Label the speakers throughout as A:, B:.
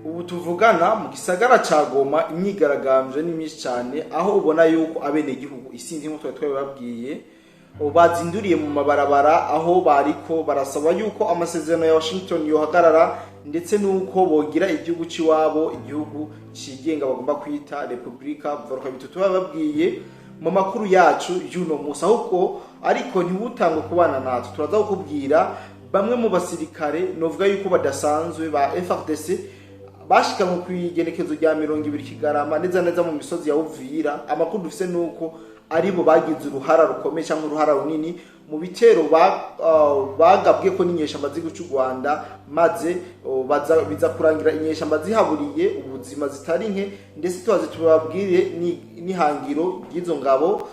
A: Ubu tuvugana mu gisagara ca Goma imyigaragambyo ni myinshi cyane, aho ubona yuko abenegihugu isinzi nk'uko twari twabibabwiye bazinduriye mu mabarabara, aho bariko barasaba yuko amasezerano ya Washington yohagarara, ndetse n'uko bogira igihugu c'iwabo, igihugu cigenga bagomba kwita Republika Volka. Bitatu bababwiye mu makuru yacu y'uno musi. Ahubwo ariko ntiwutangwe kubana natwe, turaza kukubwira bamwe mu basirikare novuga yuko badasanzwe ba FARDC bashikanwe ku igenekezo rya 20 Kigarama, neza neza mu misozi ya Uvira. Amakuru dufise nuko aribo bagize uruhara rukomeye cyangwa uruhara runini mu bitero bagabwe ko n'inyeshamba z'igihugu cy'u Rwanda, maze biza kurangira inyeshamba zihaburiye ubuzima zitari nke. Ndetse tubaze tubabwire n'ihangiro ry'izo ngabo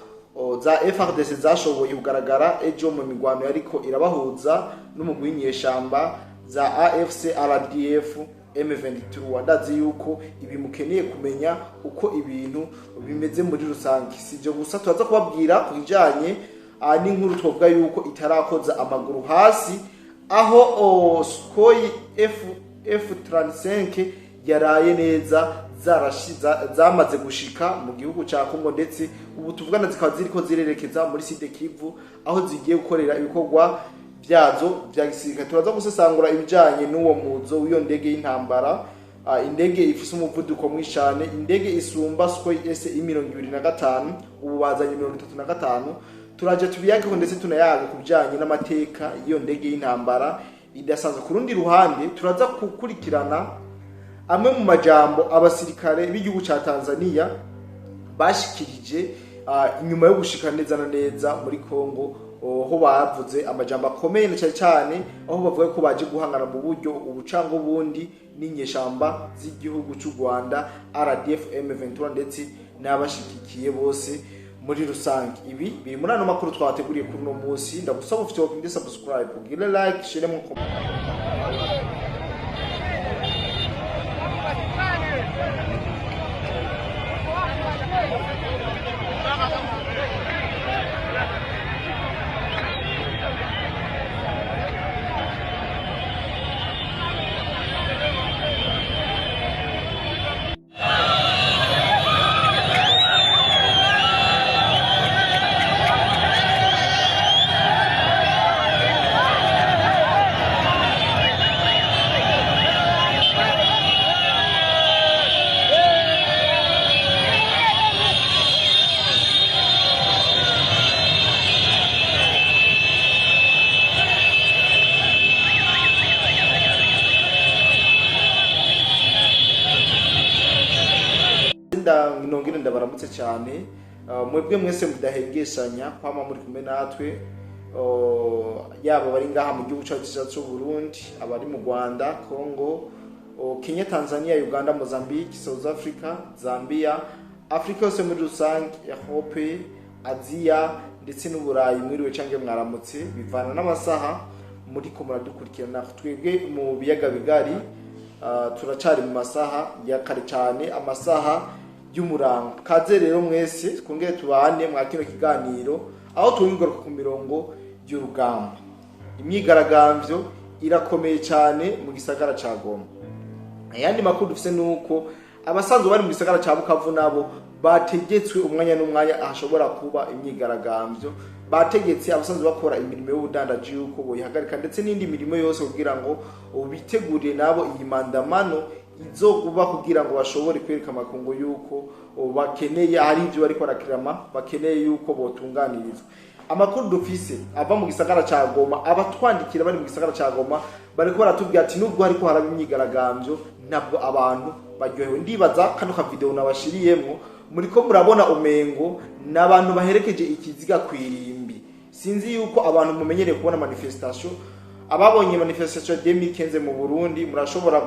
A: za FARDC zashoboye kugaragara ejo mu migwano yariko irabahuza n'umugwi w'inyeshamba za AFC RDF M23. Ndazi yuko ibi mukeneye kumenya uko ibintu bimeze muri rusange. Si ibyo gusa, turaza kubabwira ku bijanye n'inkuru twavuga yuko itarakoza amaguru hasi, aho Sukhoi F35 yaraye neza zamaze gushika mu gihugu ca Kongo, ndetse ubu tuvugana zikaba ziriko zirerekeza muri Sud Kivu, aho zigiye gukorera ibikorwa byazo vya gisirikare. Turaza gusesangura ibijanye n'uwo muzo w'iyo ndege y'intambara, indege ifise umuvuduko mwinshi cane, indege isumba Sukhoi SI 25, ubu bazanye 35. Turaje tubiyageho, ndetse tunayaga ku bijanye n'amateka y'iyo ndege y'intambara idasanzwe. Ku rundi ruhande, turaza gukurikirana amwe mu majambo abasirikare b'igihugu ca Tanzania bashikirije inyuma yo gushika neza na neza muri Kongo, aho bavuze amajambo akomeye na cyane cyane aho bavuga ko baje guhangana mu buryo ubucango bundi n'inyeshamba z'igihugu cy'u Rwanda RDF M23 ndetse n'abashigikiye bose muri rusange. Ibi biri muri ano makuru twateguriye kuri uno munsi. Ndagusaba ufite wo subscribe, ugire like, share mu comment. Nongere ndabaramutse cyane mwebwe mwese mudahengeshanya kwama muri kumwe natwe, yaba bari ngaha mu gihugu cyacu cy'u Burundi, abari mu Rwanda, Congo, Kenya, Tanzania, Uganda, Mozambique, South Africa, Zambia, Afrika yose muri rusange, Europe, Aziya ndetse n'Uburayi, mwiriwe cyangwa mwaramutse bivana n'amasaha muri ko muradukurikirana. Twebwe mu biyaga bigari turacari mu masaha ya kare cyane, amasaha y'umurango. Kaze rero mwese twongere tubane mwa kino kiganiro, aho tugaruka ku mirongo y'urugamba. Imyigaragambyo irakomeye cyane mu gisagara ca Goma. Ayandi makuru dufise nuko abasanzwe bari mu gisagara ca Bukavu nabo bategetswe umwanya n'umwanya ahashobora kuba imyigaragambyo. Bategetse abasanzwe bakora imirimo y'ubudandaji yuko boyihagarika, ndetse n'indi mirimo yose, kugira ngo bitegurire nabo iyi mandamano izokuba, kugira ngo bashobore kwereka amakungu yuko bakeneye, hari ibyo bariko barakirama bakeneye yuko botunganirizwa. Amakuru dufise ava mu gisagara ca Goma, abatwandikira bari mu gisagara ca Goma bariko baratubwira ati nubwo hariko haraba imyigaragambyo, ntabwo abantu baryohewe. Ndibaza kano ka video nabashiriyemwo muriko murabona umengo n'abantu baherekeje ikiziga kwirimbi. Sinzi yuko abantu mumenyereye kubona manifestation, ababonye manifestation ya 2015 mu Burundi murashobora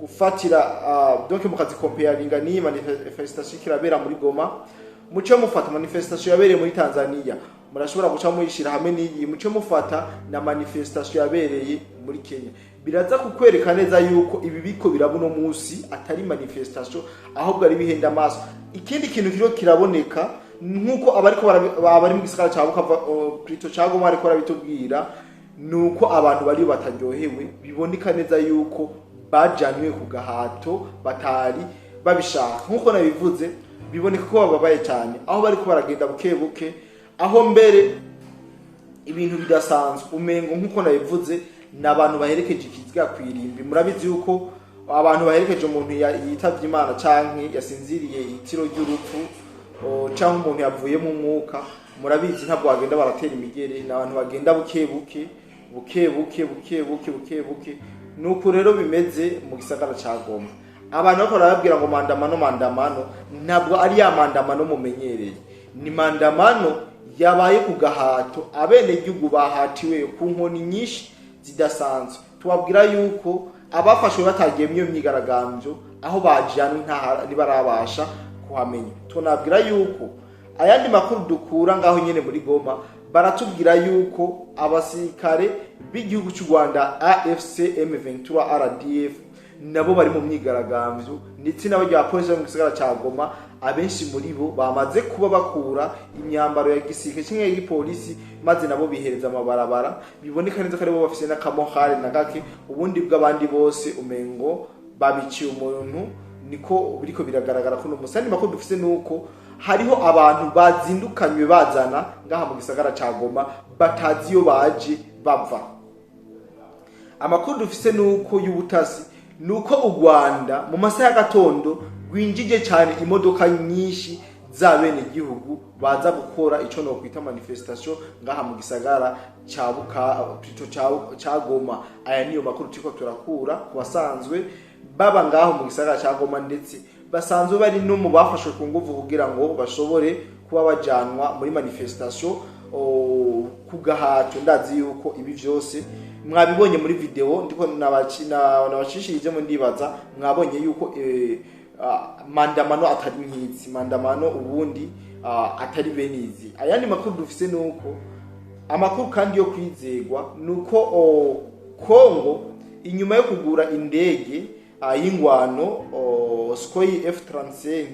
A: gufatira donc mukazicomparinga n'iyi manifestation kirabera muri Goma. Muce mufata manifestation yabereye muri Tanzania, murashobora guca muyishira hamwe n'iyi, muce mufata na manifestation yabereye muri Kenya, biraza kukwereka neza yuko ibi biko biraba uno munsi atari manifestation, ahubwo ari bihenda amaso. Ikindi kintu kiriho kiraboneka, nkuko abariko bari mu gisagara ca Bukavu, plutôt ca Goma, ariko barabitubwira, nuko abantu bari bataryohewe. Biboneka neza yuko bajanywe ku gahato batari babishaka. Nkuko nabivuze, biboneka ko bababaye cyane aho bariko baragenda buke buke, aho mbere ibintu bidasanzwe umengo nkuko nabivuze ni abantu baherekeje ikiziga kwirimbi. Murabizi yuko abantu baherekeje umuntu yitavye Imana canke yasinziriye itiro ry'urupfu, canke umuntu yavuye mu mwuka, murabizi ntabwo bagenda baratera imigere, ni abantu bagenda buke buke buke buke buke buke buke buke. Nuko rero bimeze mu gisagara ca Goma. Abantu bariko barababwira ngo maandamano maandamano, ntabwo ari ya maandamano mumenyereye, ni maandamano yabaye ku gahato, abenegihugu bahatiwe ku nkoni nyinshi zidasanzwe. Tubabwira yuko abafashwe batagiye muri iyo myigaragambyo, aho bajanwe ntibarabasha kuhamenya. Tunabwira yuko ayandi makuru dukura ngaho nyene muri Goma, baratubwira yuko abasirikare b'igihugu cy'u Rwanda AFC M23 RDF nabo bari mu myigaragambyo, ndetse n'abarya polisi bo mu gisagara ca Goma, abenshi muri bo bamaze kuba bakura imyambaro ya gisirikare kimwe y'igipolisi, maze nabo bihereza amabarabara. Biboneka neza ko aribo bafise n'akamohare na gake, ubundi bw'abandi bose umengo babiciye umuntu, niko biriko biragaragara ko no musandi. Makuru dufise nuko hariho abantu bazindukanywe bazana ngaha mu gisagara ca Goma batazi iyo baje bava. Amakuru dufise nuko y'ubutasi nuko u Rwanda mu masaha y'agatondo rwinjije cyane imodoka nyinshi z'abenegihugu baza gukora ico no kwita manifestation ngaha mu gisagara ca Buka plutôt ca Goma. Aya niyo makuru turiko turakura ku basanzwe baba ngaho mu gisagara ca Goma, ndetse basanzwe bari no mu bafashwe ku nguvu kugira ngo bashobore kuba bajanwa muri manifestation ku gahato. Ndazi yuko ibi vyose mwabibonye muri video ndiko nabacishijemo, ndibaza mwabonye yuko maandamano atari nk'izi maandamano ubundi atari bene izi. Ayandi makuru dufise nuko amakuru kandi yo kwizegwa nuko Kongo inyuma yo kugura indege y'ingwano Sukhoi F35,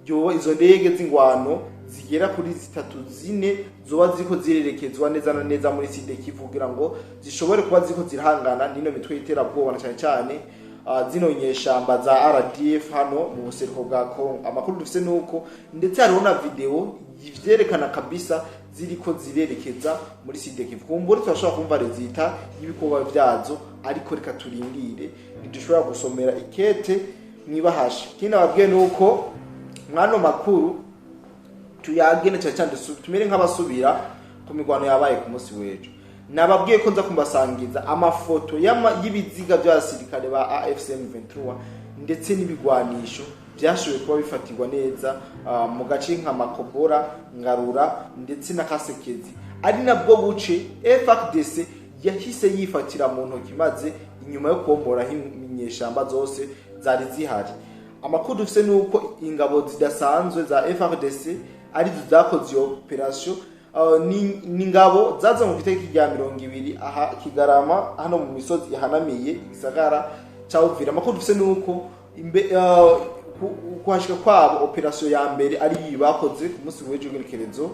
A: ryo izo ndege z'ingwano zigera kuri zitatu zine zoba ziriko zirerekezwa neza na neza muri Sud Kivu kugira ngo zishobore kuba ziriko zirahangana n'ino mitwe y'iterabwoba, na cyane cyane zino nyeshamba za RDF hano mu buseruko bwa Kongo. Amakuru dufise nuko ndetse hariho na video ivyerekana kabisa ziriko zirerekeza muri Sud Kivu. Kumbure turashobora kumva résultat y'ibikorwa vyazo, ariko reka turindire, ntidushobora gusomera ikete mwibahasha. Ikindi nababwiye nuko mwano makuru tuyagene cyane cyane tumere nk'abasubira ku mirwano yabaye ku munsi w'ejo. Nababwiye ko nza kumbasangiza amafoto y'ibiziga by'abasirikare ba AFC M23 ndetse n'ibigwanisho byashoboye kuba bifatirwa neza mu gace nka Makobora, Ngarura ndetse na Kasekezi, ari nabwo buce FARDC yahise yifatira mu ntoki maze inyuma yo komboraho inyeshamba zose zari zihari. Amakuru dufise nuko ingabo zidasanzwe za FARDC arizo zakoze iyo operation. Ni ingabo zaza mu itariki rya 20 aha Kigarama, hano mu misozi ihanamiye igisagara ca Uvira. Amakuru dufise nuko kuhashika kwabo, operation ya mbere ari iyi bakoze ku munsi w'ejo w'igenekerezo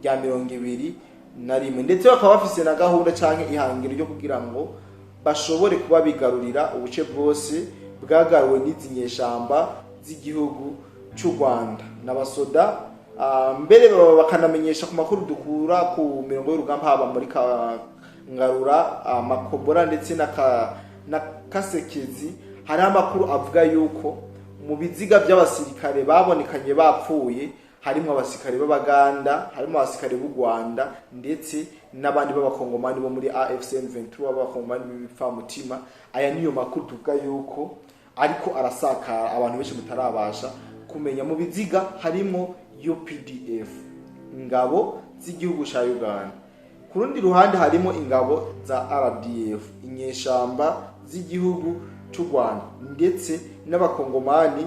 A: rya 21, ndetse bakaba bafise na gahunda canke ihangiro ryo kugira ngo bashobore kuba bigarurira ubuce bwose bwagaruwe n'izi nyeshamba z'igihugu cy'u Rwanda n'abasoda. Mbere baba bakanamenyesha ku makuru dukura ku mirongo y'urugamba, haba muri Ngarura, Makobora ndetse na Kasekezi, hariho amakuru avuga yuko mu biziga by'abasirikare babonekanye bapfuye harimo abasirikare b'Abaganda, harimo abasirikare b'u Rwanda ndetse n'abandi b'abakongomani bo muri AFC M23, b'abakongomani b'ibipfamutima. Aya niyo makuru tuvuga yuko ariko arasakara abantu benshi mutarabasha kumenya. Mu biziga harimo UPDF, ingabo z'igihugu ca Uganda, ku rundi ruhande harimo ingabo za RDF, inyeshamba z'igihugu cy'u Rwanda, ndetse n'abakongomani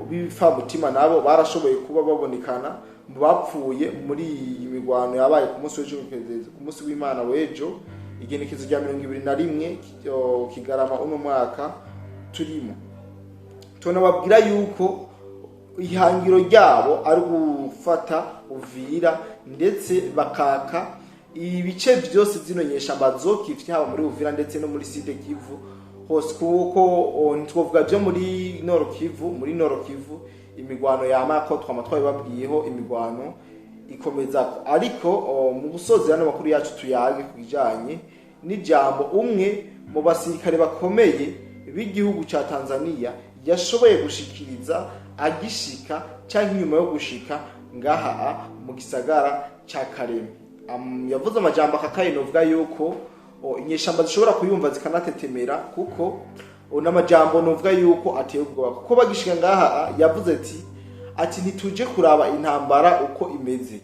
A: b'ibipfamutima nabo barashoboye kuba babonekana mu bapfuye muri iyi mirwano yabaye ku munsi w'ejo, ku munsi w'Imana w'ejo, igenekezo rya 21 Kigarama uno mwaka turimo. Tunababwira yuko ihangiro ryabo ari gufata Uvira ndetse bakaka ibice byose zino nyeshamba zokifye, haba muri Uvira ndetse no muri Sud Kivu. Hose kuko ntitwovuga byo muri Nord Kivu. Muri Nord Kivu imigwano yama, ko twama twabibabwiyeho, imigwano ikomeza. Ariko mu gusoza ano makuru yacu, tuyage ku bijanye n'ijambo umwe mu basirikare bakomeye b'igihugu ca Tanzania yashoboye gushikiriza agishika canke inyuma yo gushika ngaha mu gisagara ca Kareme. Yavuze amajambo akakaye, novuga yuko inyeshamba zishobora kuyumva zikanatetemera, kuko n'amajambo novuga yuko ateye ubwoba. Kuko bagishika ngaha yavuze ati: "Ntituje kuraba intambara uko imeze,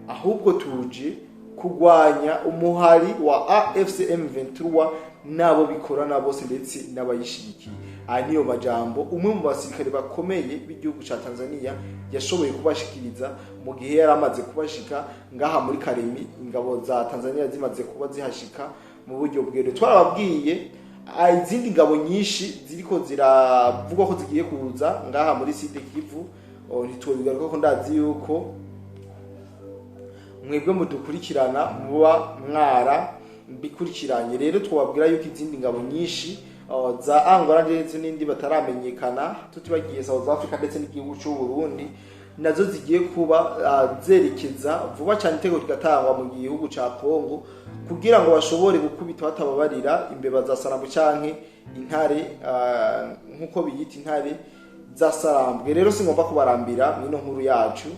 A: ahubwo tuje kurwanya umuhari wa AFC M23 n'abo bikorana bose ndetse n'abayishigikiye." Aya niyo majambo umwe mu basirikare bakomeye b'igihugu ca Tanzania yashoboye kubashikiriza mu gihe yari amaze kubashika ngaha muri Karemi, ingabo za Tanzania zimaze kuba zihashika mu buryo bweruye. Twarababwiye izindi ngabo nyinshi ziriko ziravugwa ko zigiye kuza ngaha muri Sud Kivu. Ntitwobigaruka ko ndazi yuko mwebwe mudukurikirana muba mwara mbikurikiranye. Rero twababwira yuko izindi ngabo nyinshi za Angola ndetse n'indi bataramenyekana, tutibagiye South Africa ndetse n'igihugu cy'u Burundi, nazo zigiye kuba zerekeza vuba cyane, itego rigatangwa mu gihugu ca Congo kugira ngo bashobore gukubita batababarira imbeba za Sarambwe canke intare, nkuko biyita intare za Sarambwe. Rero singomba kubarambira mwino nkuru yacu,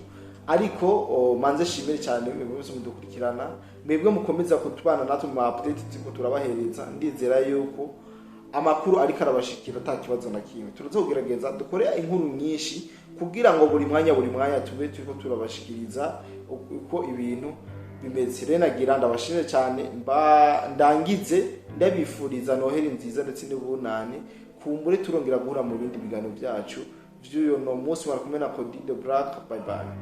A: ariko manze shimire cyane mwebwe mwese mudukurikirana, mwebwe mukomeza kutubana natwe mu update turiko turabahereza. Ndizera yuko amakuru ariko arabashikira ata kibazo na kimwe. Turaza kugerageza dukore inkuru nyinshi kugira ngo buri mwanya buri mwanya tube turiko turabashikiriza uko ibintu bimeze. Rero nagira ndabashimire cyane, mba ndangize ndabifuriza Noheli nziza ndetse n'ubunani. Kumbure turongera guhura mu bindi biganiro byacu vy'uyo no munsi. Mwari kumwe na Cody the Black. Bye bye.